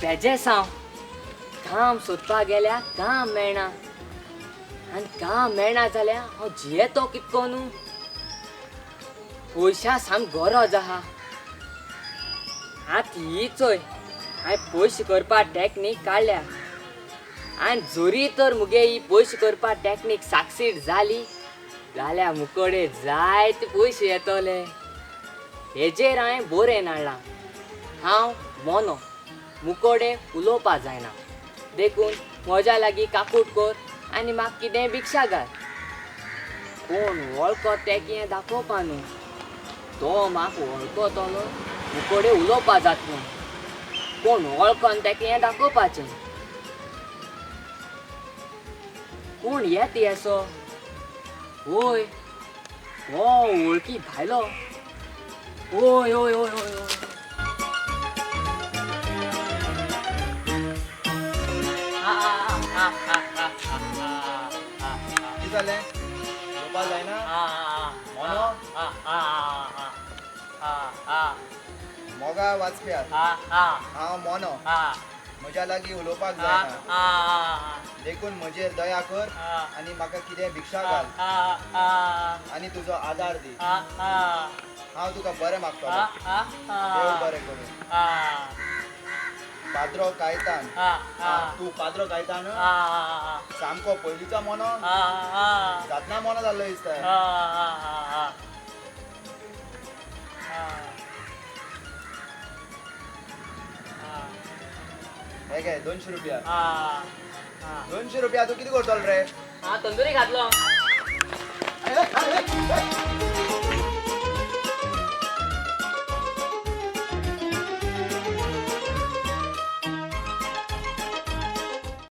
बेजेसांव काम सोदपाक गेल्यार काम मेळना आनी काम मेळना जाल्यार हांव जियेतो कितको न्हू. पयशा सामको गरज आहा. आतां ही चोय हांवें पयशे करपा टॅक्नीक काडल्या आनी जरी तर मुगे ही पयशे करपा टॅक्नीक सक्सीड जाली जाल्यार मुकोडे जायते पयशे येतले. हेजेर हांवें बरें हाडलां. हांव मोनो, मुकोडे उलोवपा जायना, देखून म्हज्या लागीं काकूट कर आनी म्हाका कितेंय भिक्षा घाल. कोण वळखत तें कितें दाखोवपा न्हू, तो म्हाका वळखतलो मुकोडे उलोवपा जात न्हू. कोण वळखन तें कितें दाखोवपाचें. कोण येत येसो? वय हो वळखी भायलो. ओय ओय ओय ओय ओय. कितें जालें? उलोवपा जायना? मोनो? मोगा वाचप्यार, हांव मोनो, म्हज्या लागीं उलोवपाक जायना, देखून म्हजेर दया कर आनी म्हाका कितें भिक्षा घाल आनी तुजो आदार दी. हांव तुका बरें मागतलो. देव बरें करूं. पाद्रो कायतान. तूं पाद्रो कायतान सामको पयलींचो मोनो, जातना मोनो जाल्लो दिसता. हे घे 200 रुपया. 200 रुपया तूं कितें करतलो रे? हांव तंदुरी घातलो.